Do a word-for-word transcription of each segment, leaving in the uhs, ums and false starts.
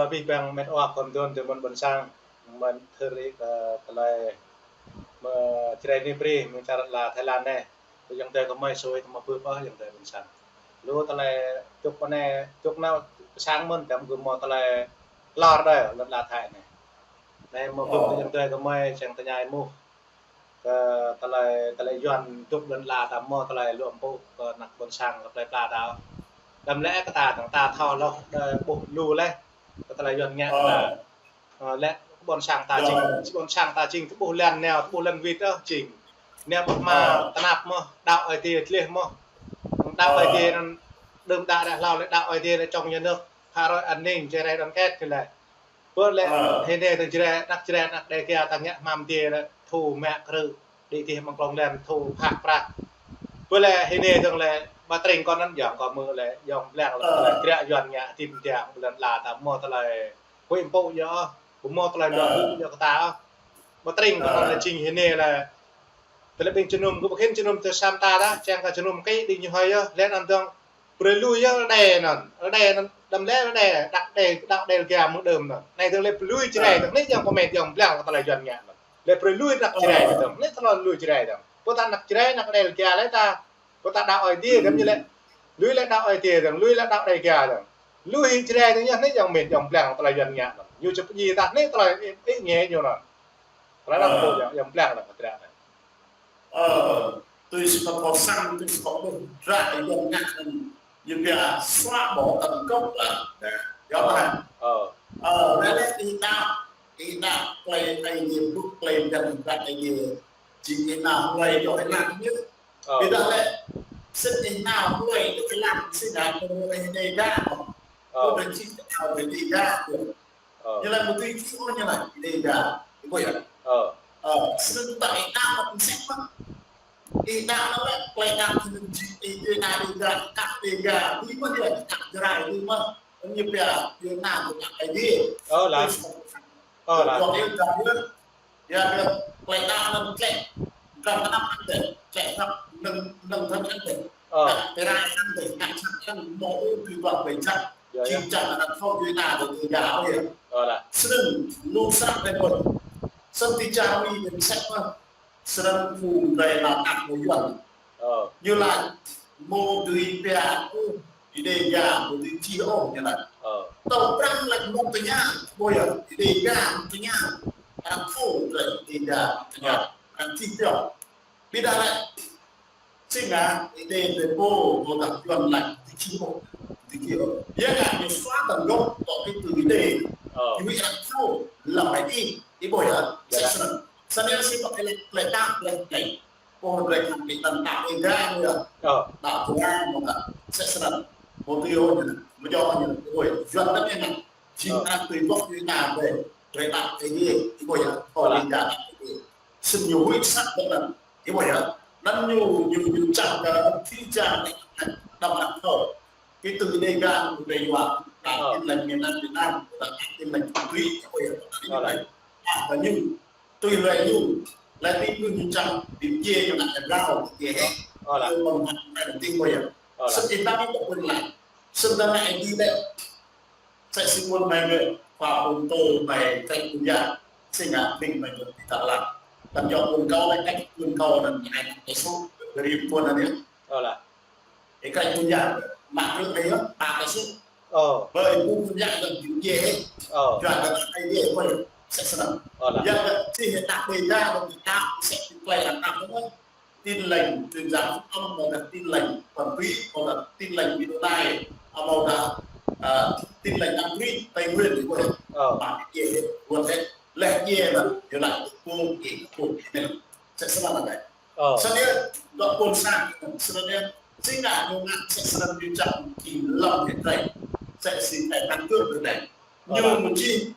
Abih bang met wa khom dun tơ mơ̆n ƀôn sang, mơ̆n thâo rĭ kơ tơlơi mơ̆ Jrai ni brơi mơ̆ng čar la Thái Lan anai. Tơ ayŏng adơi gơmơi sui tơ mơ̆ bưp ôh ayŏng adơi ƀôn sang. Lu tơlơi čuk anai, čuk nao sang mơ̆n tơm gơ̆ mơ̆ tơlơi lor đơi lŏn la Thái anai. Anai mơ̆ bưp tơ ayŏng adơi gơmơi čang tơñai mơ̆ kơ tơlơi, tơlơi Yuan dŏ lŏn la ta mơ̆ tơlơi luă mpŭ kơ ană ƀôn sang kơ plơi pla ta. Đăm lĕ kơ ta dơ̆ng ta thâo hloh đơi ƀuh lu laih kơ tơlơi Yuan ngă ta. Ơ, lĕ ƀôn sang ta jing, ƀôn sang ta jing tơƀuh lăn neo, tơƀuh lăn wĭt ôh jing. Neo ƀuh ma tơnap mơ̆, đaŏ Ơi Adai tleh mơ̆. Đaŏ Ơi Adai anŭn đưm đă đă hlâo lĕ đaŏ Ơi Adai lĕ trong nhà nước, phá rối an ninh, Jrai đoàn kết kơ lĕ. Bơ lĕ hĭ anai dơ̆ng Jrai, ană Jrai, ană Đêga ta ngă hmam Adai lĕ thu mă krư̆, đĭ tih mơ̆ng klông lĕ thu phak prăk. Bơ lĕ hĭ anai dơ̆ng lĕ ƀă tring kơ anŭn yơh kơ mơ̆ lĕ yơh blang lĕ, lĕ kră Yuan ngă tim tiang bơ lĕ la ta mơ̆ tơlơi huĭ mpŭ yơh, ƀu mơ̆ tơlơi luă mpŭ yơh kơ ta. Ƀă tring kơ anŭn lĕ jing hĭ anai lĕ tơlơi ƀing jơnum, gơ̆ ƀu khĭn jơnum tơ Sam ta dah, čang kơ jơnum kĭ đĭ ñu hơi yơh, lĕ anŭn dơ̆ng brơi lui yơh rơđê anŭn, rơđê anŭn, đăm lĕ rơđê, đaŏ đê, đaŏ Đêga mơ̆ng đưm anŭn. Anai dơ̆ng lĕ brơi lui Jrai dơ̆ng, anai yơh kơ met yơh blang kơ tơlơi Yuan ngă anŭn. Lĕ brơi lui ană Jrai dơ̆ng, anai tơlơi lui Jrai dơ̆ng. Pô ta ană Jrai, ană Đêga lĕ ta, pô ta đaŏ Ơi Adai dơ̆ng ñu lĕ. Lui lĕ đaŏ Ơi Adai dơ̆ng, lui lĕ đaŏ Đêga dơ̆ng. Lui hĭ Jrai dơ̆ng yơh, anai yơh met yơh blang tơlơi Yuan ngă anŭn. Ñu čơp djai ta, anai tơlơi ih, ih ngă ñu anŭn. Tơlơi anŭn pô yơh, yơh blang anŭn kơ Jrai anŭn. Ơ, tui si kơ pô sang, tui si kơ ƀuh dră Yuan ngă anŭn, ñu pia xóa bỏ tận gốc là, yơh ƀă. Ơ, lĕ lĕ ih đaŏ, ih đaŏ klei Ơi Adai blŭ, klei dăn dră Ơi Adai. Jing ih nao hlơi dŏ ih lăng ñu. Ƀiădah lĕ, sĭt ih nao hlơi dŏ ih lăng, sĭt ih nao hlơi ih đei đa. Ơ. Ơ, ƀing jing ih nao hlơi ih đei đa. Ơ. Ñu laĭ mơ̆ tui ih ôh ñu laĭ, ih đei đa. Ih ƀuh yơh. Ơ. Ơ, sĭt ta ih đaŏ mơ̆ ih sĕk mơ̆. Ih đaŏ lĕ, klei đaŏ ñu jing ih đei đa, ih đaŏ đei đa. Ih mơ̆ đei đa, ih đaŏ Jrai ih mơ̆. Ñu pia, ih nao hlơi ih đei đa. Ơ, lah. Ơ, lah. Dŏ ih đaŏ yơh. Yua kơ klei đaŏ anŭn tlĕ, dram anăp anŭn dêh, tlĕ dram anŭn, anŭn dram anŭn dêh. Ơ. Tơlơi anŭn dêh, tơlơi anŭn mơ̆ ôh tui ƀă ƀơi jăk. Yơh, yơh. Jing jăk anŭn thâo yua ta dŏ tui đaŏ yơh. Ơ, lah. Sĭt lu srăp dêh ƀôn. Sĭt ti čar Mi dêh sĕk mơ̆. Sĭt phung drơi la tak mơ̆ Yuan. Ơ. Ñu laĭ mơ̆ tui pia ôh, ih đei đa, mơ̆ tui čih ôh, ñu laĭ. Ơ. Tơl prăng laĭ mơ̆ tơña, ƀuh yơh, ih đei đa, mơ̆ tơña. Arăng thâo drơi ih đei đa, mơ̆ tơña. Ơ. Arăng čih pioh. Ƀiădah lĕ, sĭt ngă, ih đei đa pô, mơ̆ tơña Yuan laĭ, tui čih ôh, tui čih ôh. Yua ngă ñu xóa tận gốc, tŏ ih tui ih đei. Ơ. Ñu arăng thâo, lăm ai ih, ih ƀuh yơh, sĭt sĭt. Sĭt yơh sĭt tŏ ih laĭ, laĭ đaŏ, laĭ đaŏ. Pô drơi khăn ƀing ta đaŏ Đêga ñu yơh. Ơ. Đaŏ Đêga mơ̆ ta. Sĕk sơnăn. Mơ̆ tui ôh ñu. Mơ̆ yơh ñu. Ôi, Yuan anŭn ñu anŭn. Jing anŭn tui gốc ñu anŭn ƀơi. Drơi đaŏ Ơi Adai. Ih ƀuh yơh. Ơ, Đêga đaŏ Ơi Adai. Sĭt ñu huĭ sat ƀơi anŭn. Ih ƀuh yơh. Anŭn ñu, ñu, ñu čang kơ, phi čang, đăm anŭn thâo. Kơ tui Đêga, tui Yuan. Đaŏ Tin Lành miền Nam Việt Nam. Đaŏ Tin Lành Thuần Túy. Ih ƀuh yơh. Đaŏ Tin Lành. Đaŏ kơ ñu. Tui hlơi ñu, laĭ tui ñu čang, ƀing djai ñu ngă rao, djai hĕ. Ơ, lah. Ñu mơ̆ng hăng laĭ tui ƀuh yơh. Ơ, lah. Sĭt ih đaŏ ih ƀuh laih. Sĭt ta ngă ih đei. Sĕk sĭt ƀuh mai gơ̆, khua ƀôn tô mai trách ƀôn djai. Sĭt ngă ƀing mai gơ̆ ih ta lăng. Tăm yơh ƀôn kâo laĭ trách ƀôn kâo anŭn ai tăm tê su, gơ̆ rĭm ƀôn anŭn yơh. Ơ, lah. Ih krăč ƀôn djai, mă krư̆ anai yơh, ba tê su. Ơ. Ƀơi ƀôn djai anŭn ƀing djai hĕ. Ơ. Djai anŭn ai djai ƀơi, sĕk sơnăn. Ơ, lah. Yua kơ čih hĕ đaŏ Đêga, đaŏ Đêga, sĕk ih klei anŭn đaŏ ƀơi. Tin Lành Tuyên Giáo Phúc Âm, mơ̆ đaŏ Tin Lành Thuần Túy, mơ̆ đaŏ Tin Lành Miền Tây, mơ̆ đaŏ, ơ, Tin Lành Nam Mỹ, Tây Nguyên, ƀơi. Ơ. Ba djai hĕ, ƀơi hĕ. Lĕ djai anŭn, yua laĭ ƀôn ih, ƀôn ih. Sĕk sơnăn anai. Ơ. Sơnăn yơh, dŏ ƀôn sang, sơnăn yơh, sĭt ngă ñu ngă sĕk sơnăn ñu čang či lŏm hĕ drơi. Sĕk sĭt thẻ căn cước drơi. Ơ, lah. Ñu mơ̆ či,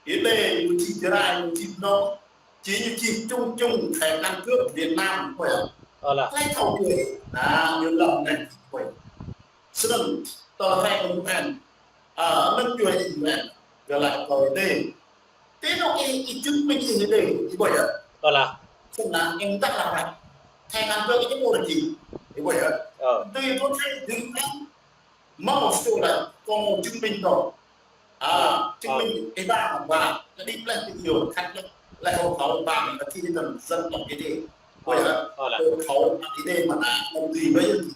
ih đei, ñu či Jrai, ñu či Mnông, či ñu či chung chung thẻ căn cước Việt Nam, ƀuh yơh. Ơ, lah. Klei thâo ƀuh, anŭn ñu lŏm anai, ƀuh yơh. Sơnăn, tơl thẻ căn cước, ơ, anŭn ƀuh ih anŭn, gơ̆ laĭ kơ ih đei. Tui anŭn ih, ih chứng minh ih đei, ih ƀuh yơh. Ơ, lah. Sĭt ngă ih ta laĭ. Thẻ căn cước ih ƀuh ih, ih ƀuh yơh. Ơ. Tui ƀuh thẻ, tui ƀuh thẻ. Mơ̆ một số là có chứng minh rồi. À, chứng minh cái ba mà ba, cái đính leh cái điều khác leh, leh hộ khẩu ba mà cái gì là dân tộc cái gì. Ôi hả? Hộ khẩu mà cái gì mà là công ty với dân.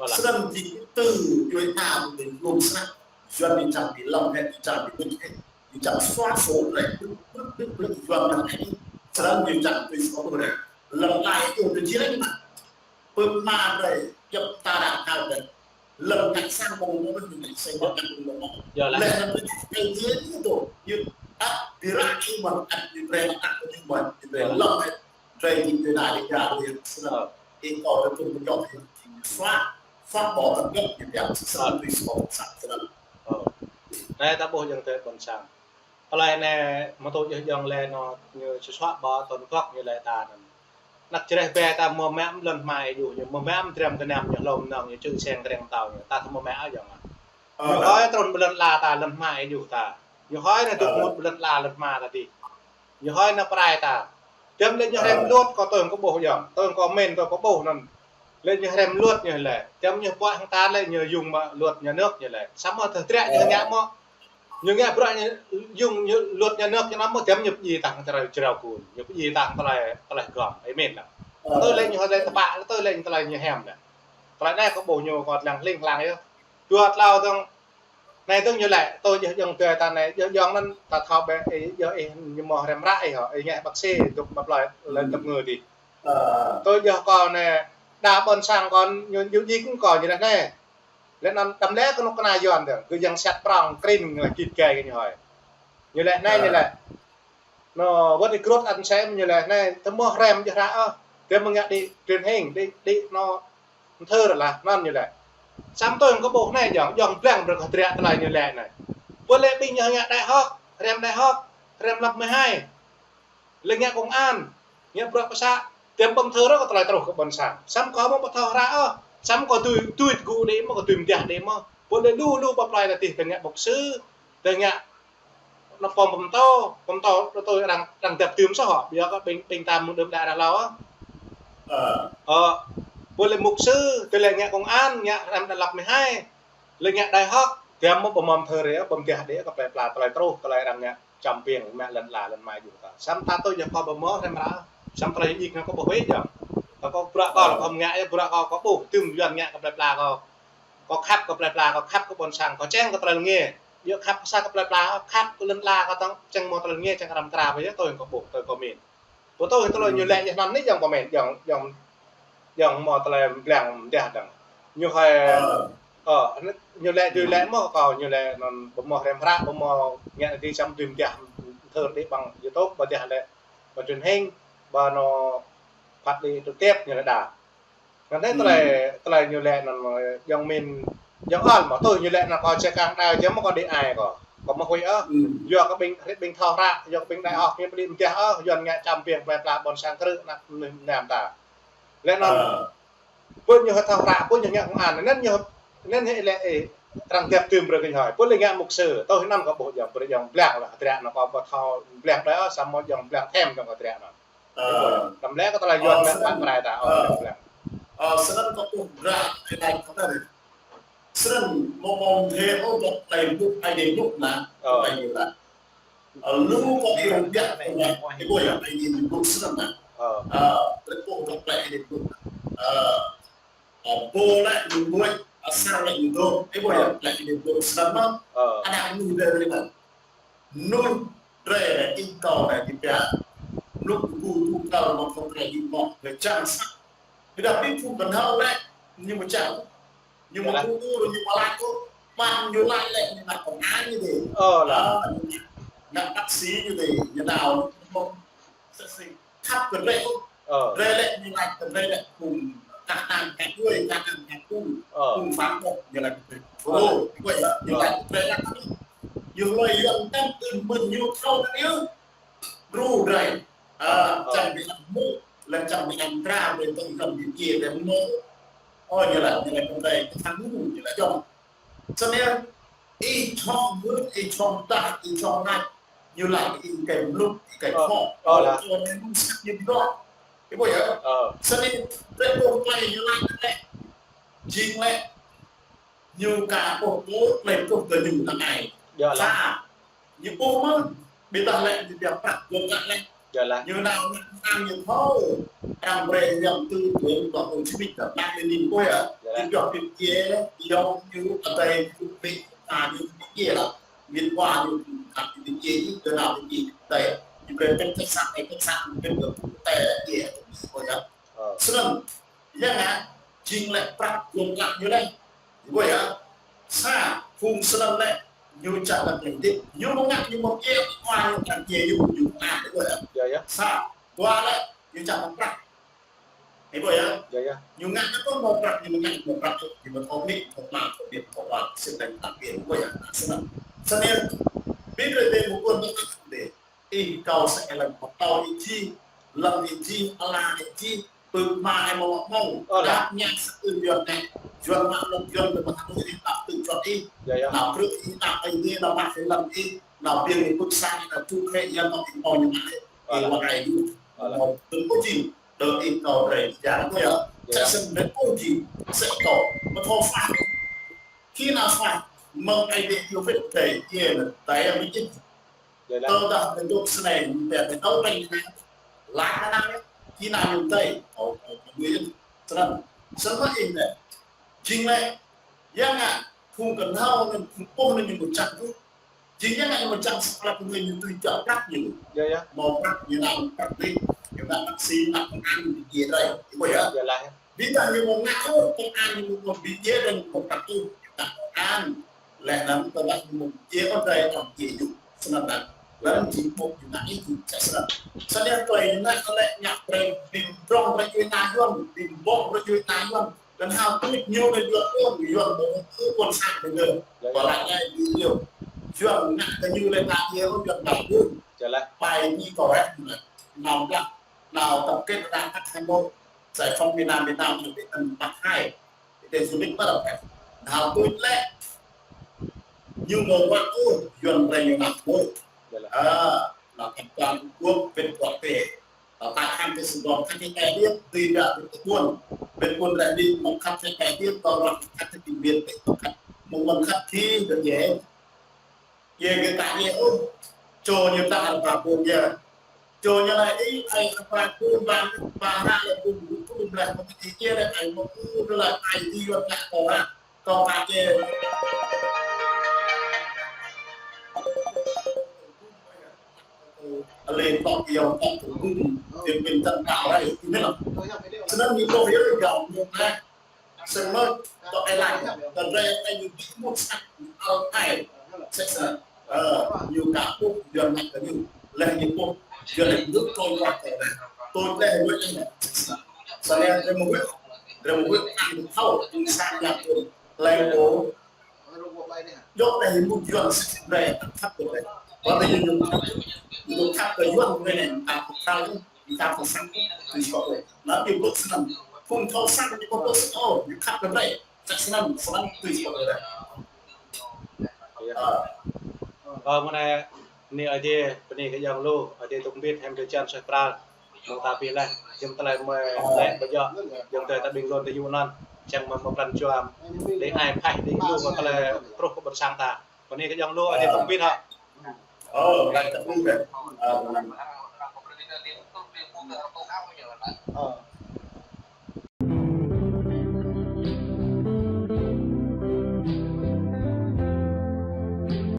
Sân thì từ người ta mình luôn sẵn. Dân thì chẳng bị lòng hay thì chẳng bị bệnh hay. Thì chẳng xóa sổ này, bứt, bứt, bứt, bứt, Yuan nó hay. Sân thì chẳng bị xóa sổ này. Lòng lại yêu cái chiến mà. Pơma đơi, djŏp ta đang hal đơi. Lơ̆m ngă sang mơ̆ng mơ̆ng mơ̆ng mơ̆ng mơ̆ng mơ̆ng mơ̆ng. Yơh lah. Leh anŭn tơ ñu, ñu tơ, ñu ăt bi ră kơ mơ̆n, ăt bi brơi mă ăt kơ ñu mơ̆n, bi brơi lơ̆m anai, brơi ñu bi nai bi gah ñu. Snăn, ih kâo tơ tŭ mơ̆ng yơh, xóa, xóa bỏ tơlơi gốc ñu biă, snăn tui sô sat snăn. Anai ta ƀuh jing tơ ƀôn sang. Tơlơi anai mơ̆ tŭ jih jong lĕ ñu, ñu sơsuă ƀă tơlơi gốc ñu lĕ ta anŭn. Anăk čơreh bĕ ta mơ̆ mă lŏn hma ih juh ñu, mơ̆ mă tram gơnam ñu hlŏm nong ñu čư̆ seng kreng tao ñu, ta thâo mơ̆ mă jong. Ñu hơi trŭn ƀơi lŏn ala ta lŏn hma ih juh ta. Ñu hơi anai dŏ mŭt ƀơi lŏn ala lŏn hma ta dih. Ñu hơi anai prai ta. Tơm lĕ ñu hrăm luật kơ tơng kơ ƀuh jong, tơng kơ mĭn tơng kơ ƀuh anŭn. Lĕ ñu hrăm luật ñu lĕ. Tơm ñu puă hăng ta lĕ ñu yŭng mă luật nhà nước ñu lĕ. Samơ̆ tơdră ñu ngă mơ̆. Ñu ngă bruă ñu, yŭng ñu luật nhà nước ñu năm mơ̆ tơm ñu pơdjai tang tơlơi jrao kun. Ñu pơdjai tang tơlơi, tơlơi gơ̆m. Ih mĭn lah. Tui lĕ ñu hơi lĕ tơpă, tui lĕ ñu tơlơi ñu hiam lah. Tơlơi anai kơ ƀuh ñu kơ lăng hling hlang yơh. Dua tlâo tơng, anai tơng ñu lĕ, tui jih jong tui ta anai, jih jong anŭn ta thâo bĕ, ih, jih ih ñu mơ̆ hrăm ră ih hŏ, ih ngă bác sĩ, dŏ ƀă plơi, lĕ tơp ngơ dih. Tui jih kâo anai, đa ƀôn sang kâo ñu, ñu djik kâo ñu lĕ anai. Lĕ anŭn tơm lĕ kơnuk kơna Yuan tơ, kơ yang sat prong krin ngă git gai kơ ñu hơi. Ñu lĕ anai ñu lĕ. Nô, wơ̆t ih krŭt ăn sem ñu lĕ anai, tơ mơ̆ hrăm jih ră ôh. Tơ mơ̆ ngă đĭ truyền hình, đĭ, đĭ nô, mthơ ră lah, anŭn ñu lĕ. Samơ̆ tui kơ ƀuh anai jong, jong blang brơi kơ tơdră tơlơi ñu lĕ anai. Ƀu lĕ ƀing ñu ngă đại học, hrăm đại học, hrăm lớp mười hai. Lĕ ngă công an, ngă bruă pơsă, tơm ƀơ̆ng thơ ră kơ tơlơi truh kơ ƀôn sang. Samơ̆ kâo mơ̆ ƀu thâo hră ôh, samơ̆ kâo tui, tui tơgŭ đĭ mơ̆, kâo tui mơdiah đĭ mơ̆. Ƀu lĕ lu, lu ƀă plơi ta dih, tơ ngă bác sĩ, tơ ngă nă pom pơtô, pơtô, pơtô arăng, arăng dăp tưm soh hŏ, biă kơ ƀing, ƀing ta mơ̆ng đưm đă arăng hlâo. Ơ, ƀu lĕ mục sư, tơ lĕ ngă công an, ngă hrăm đại học mười hai, lĕ ngă đại học, tơm mơ̆ ƀu mơ̆ thơ ră, ƀu mơdiah đĭ kơ plơi pla, tơlơi truh, tơlơi arăng ngă. Čăm piêng mă lŏn ala lŏn hma ih juh ta. Samơ̆ ta tui jih kâo ƀu mơ̆ hrăm ră. Samơ̆ tơlơi ih ngă kâo ƀu huĭ jong. Kâo bruă kâo lŏ kâo ngă yơh bruă kâo, kâo ƀuh tơm Yuan ngă kơ plơi pla kâo. Kâo khăp kơ plơi pla, kâo khăp kơ ƀôn sang, kâo čang kơ tơlơi rơngiă. Yua khăp sa kơ plơi pla, khăp kơ lŏn ala kâo tơ̆ng čang mơ̆ tơlơi rơngiă, čang răm kra bĕ yơh tui kâo ƀuh, tui kâo mĭn. Ƀu tui tơlơi ñu lĕ yơh anŭn anai jong pơmĭn, jong, jong, jong mơ̆ tơlơi blang mơdiah dơ̆ng. Ñu hơi, ơ, ñu lĕ, ñu lĕ mơ̆ kâo, ñu lĕ anŭn ƀu mơ̆ hrăm hră, ƀu mơ̆ ngă anai dih čăm tui mơdiah thơ đĭ ƀăng YouTube, ƀă dah lĕ, ƀă truyền hình, ƀă nô phát đi trực tiếp ñu lĕ đa. Anŭn anai tơlơi, tơlơi ñu lĕ anŭn, jong mĭn, jong ăl mơ̆ tui ñu lĕ anŭn kâo čơkăng đa, jing mơ̆ kâo đĭ ai kâo. Kâo mơ̆ huĭ ôh. Yua kơ ƀing, ƀing thâo hră, yua kơ ƀing đại học ñu ƀu đĭ mơdiah ôh, Yuan ngă čăm piêng plơi pla ƀôn sang krư̆ anăp mơnuih mơnam ta. Lĕ anŭn, ƀu ñu thâo hră, ƀu ñu ngă công an, anŭn ñu, anŭn ñu lĕ, ơ, arăng dăp tưm brơi kơ ñu hơi. Ƀu lĕ ngă mục sư, tui anŭn kâo ƀuh jong, brơi jong blang lah, tơdră anŭn kâo ƀu thâo blang đơi ôh, samơ̆ jong blang thêm jong kâo tơdră anŭn. Ơ. Tơm lĕ kơ tơlơi Yuan mă pơrai ta, ơ, snăn. Ơ, snăn kâo ƀuh ră, tơlơi kâo tơlơi. Snăn, mơ̆ mơ̆ thê ôh, kâo tơlơi ƀuh, ai đĭ ƀuh anŭn, ai đĭ lah. Ơ, lu kâo ƀuh biă, ai đĭ ƀuh yơh, ai đĭ ƀuh snăn anŭn. Ơ. Ơ, tơlơi ƀuh kâo tơlơi ai đĭ ƀuh. Ơ, ơ, ƀuh lĕ ñu ƀuh, ơ, asar lĕ ñu dŏ, ai ƀuh yơh, tơlơi ai đĭ ƀuh snăn anŭn. Ơ. Ană ñu dêh lĕ anŭn. Mơnuih drơi anai, ih kâo anai, ih pia. Mluk gu tu kal mă phung drơi ih mă, drơi čang sat. Ƀiădah ƀing phung kơnhâo lĕ, ñu mă čang. Ñu mă gu tu, ñu mă laĭ tu. Mă ñu laĭ lĕ, ñu ngă công an ñu dih. Ơ, lah. Ơ, ñu ngă bác sĩ ñu dih, ñu đaŏ, ñu mă sat sĭ. Khăp kơ drơi. Ơ. Drơi lĕ ñu laĭ kơ drơi lĕ phung kah nang kah djuai, kah nang kah phung, phung phản động ñu laĭ kơ drơi. Ơ. Ơ, ih ƀuh yơh, ñu laĭ kơ drơi lĕ ñu hlơi yơh tơm ưn mơ̆n ñu thâo kơ ñu. Đru drơi. Ơ, čang ƀu ăt mŭk, lĕ čang ƀu ăt dra, ƀu tơ̆ng kăm ƀu djai ƀu mŭk. Ơ, ñu laĭ, ñu laĭ kơ drơi, kơ thang ñu, ñu laĭ jong. Snăn, ih čŏng mŭt, ih čŏng dah, ih čŏng ngă, ñu laĭ ih kơ mluk, ih kơ khŏ. Ơ, lah. Ơ, ñu sat ñu dŏ. Ih ƀuh yơh? Ơ. Snăn, drơi ƀuh tơlơi ñu laĭ lĕ. Jing lĕ. Ñu ka ƀuh ƀuh, tơlơi ƀuh kơ ñu anai. Yơh lah. Sa, Ñu ƀuh mơ̆n, ƀiădah lĕ ñu pioh prăk, ñu ngă lĕ. Yơh lah. Ñu nao ngă ăn ñu thâo, arăng brơi hiam tư tưởng của Hồ Chí Minh, Mác Lênin ƀuh yơh. Yơh lah. Ñu pioh pioh pioh, yơh ñu adai ñu ƀu ƀu ta ñu ƀu ƀu lah. Miền Hoa ñu ƀu ƀu ƀu ƀu ñu, tơ nao ƀu ƀu adai. Ñu brơi pĕt pĕt sang, pĕt pĕt sang, pĕt pĕt pĕt, yơh, ƀuh yơh. Ơ. Snăn, yơh ngă, jing lĕ prăk gum lăk ñu lĕ. Ƀuh yơh. Sa, phung snăn lĕ, ñu čang lăk ñu dih. Ñu mơ̆ng ngă ñu mơ̆ng yơh, kua ñu čang yơh, ñu, ñu ngă, ƀuh yơh. Yơh, yơh. Sa, dua lĕ, ñu čang lăk prăk. Ih ƀuh yơh. Yơh, yơh. Ñu ngă ñu pô mơ̆ng prăk, ñu ngă mơ̆ng prăk, ñu mơ̆ng thâo mĭn, thâo mă, thâo ƀiă, thâo wa, sĭt lĕ ta ƀiă, ƀuh yơh. Snăn. Snăn, ƀing rơi dê mơ̆ng ƀuôn mơ̆ng ngă dê. Ih kâo sĕ lăng pơtâo ih jih, lăng ih jih, ala ih jih, pơk ma ih mơ̆ng mơ̆ng. Ơ, lah. Đăp ñă sa ư Yuăn anai. Yuăn mă lăng Yuăn tơ mă ih đăp tơ čuăt ih. Yơh, yơh. Nao krư̆ ih đăp ih anai, nao mă ih lăng ih, nao ƀiă ih pơk sang, nao ču krĕ, yơh nao ih mơ̆ng ñu mă ih. Ơ, lah. Ih wă ai ih. Ơ, lah. Nao tơl pơjing, đơ ih kâo brơi, yơh, ƀuh yơh. Yơh. Čă snăn brơi pơjing, sĕ kâo, mă thâo phă. Khi nao phă, mơ̆ng ai dê ñu wĭt tơi, yơh, tơi, yơh, wĭt. Yơh lah. Tơdah ƀing dŏ snei, ƀing dŏ ƀing anai, laĭ anai, kơ anai ñu tơi, ơ, ơ, ơ, ƀing snăn. Snăn mơ̆ ih lĕ. Jing lĕ, yơh ngă, phung kơnhâo anŭn, phung ƀuh anŭn ñu mơ̆ng čang ƀuh. Jing yơh ngă ñu mơ̆ng čang sa pla phung anŭn ñu tui čang prăk ñu. Yơh, yơh. Mơ̆ng prăk ñu nao prăk anai, ñu nao prăk si, nao prăk anŭn ñu djai rai. Ih ƀuh yơh. Yơh lah. Ƀiădah ñu mơ̆ng ngă ôh, prăk anŭn ñu mơ̆ng ƀu djai rai, mơ̆ng prăk ôh, ñu nao prăk anŭn. Leh anŭn tơdah ñu mơ̆ng djai ôh rai, tơdah djai ñu. Snăn dah. Leh anŭn jing ƀuh ñu ngă ih jing čă snăn. Snăn yơh tui ñu ngă lĕ ngă brơi ƀing prŏng brơi djuai ania Yuăn, ƀing ƀŏk brơi djuai ania Yuăn. Leh anŭn hao tuč ñu lĕ Yuăn ôh, Yuăn ƀu ôh ƀuôn sang ƀing gơ̆. Yơh, yơh. Pơlai anai ƀing ñu. Yuăn ngă kơ ñu lĕ ta djai ôh, Yuăn ƀu ƀuh. Yơh lah. Pai ñu kơ rĕh ñu lĕ. Năm blah. Nao tập kết ra tăt Hà Nội, giải phóng miền Nam, miền Nam, miền Nam Bắc hai. Để du lịch bất động sản. Nao tuč lĕ, ñu mơ̆ng wă ôh, Yuăn brơi ñu nao tuč. Yơh lah. Ơ, nao tham quan Trung Quốc, wĭt quốc tế. Nao ta khăn tơ Sài Gòn, khăn tơ Tây Nguyên, tui dah wĭt ƀuôn. Wĭt ƀuôn lĕ dih, mơ̆ng khăn tơ Tây Nguyên, tơ wă khăn tơ Điện Biên, tơ khăn, mơ̆ng, mơ̆ng khăn tơ Điện Biên. Yơh kơ ta yơh ôh, čô ñu ta hăng ba ƀuôn yơh. Čô ñu laĭ ih, ai ba ƀuôn ba, ba ră lĕ ƀuôn ƀuôn ƀuôn lĕ, mơ̆ng ti yơh lĕ, ai mơ̆ng ƀuôn lĕ, ai ti Yuăn lĕ kâo hă, kâo ka yơh. Lĕ tŏk yơh tŏk ƀuôn, Điện Biên Tân Trào lĕ, ih mĭn lĕ. Snăn ñu ƀuh yơh gao ñu lĕ. Snăn mơ̆, tŏ ai lăng, tơdah ai ñu ƀu mŭt sat, al ai, sĕ snăn. Ơ, ñu ka ƀuh, Yuăn ngă kơ ñu. Leh ñu ƀuh, Yuăn lĕ ñu trôi qua kơ leh. Trôi leh, wĭt leh, sĕ snăn. Snăn leh, drei mơ̆ wĭt, drei mơ̆ wĭt, ăn thâo, ñu sat ñu pô. Leh pô, djŏ leh ñu mŭt Yuăn sĕ snăn, drei khăp kơ leh. Wă leh ñu, ñu khăp kơ Yuăn, drei leh, ta khăp kơ Yuăn. Ñu khăp kơ sang, tui sô. Nă, ñu ƀuh snăn. Phung thâo sang, ñu ƀuh snăn. Ñu khăp kơ drei. Sĕ snăn, snăn tui sô drei. Ơ. Ơ, mơ̆ng anai, bơni Ơi Adai, bơni kơ ayŏng lu, Ơi Adai dŏ mbĭt, hiam drơi jan suaih pral. Mơ̆ng ta pih leh, jing tơlơi mơi lĕ ƀu djơ̆, jing tơlơi ta ƀing lŏn tơ yŭ anŭn, čang mơ̆ mă pran jua, đĭ ai phaih, đĭ lu mă tơlơi truh kơ ƀôn sang ta. Bơni kơ ayŏng lu, Ơi Adai dŏ mbĭt hă. Ơ, laĭ tơ ƀuh kơ. Ơ, ơ.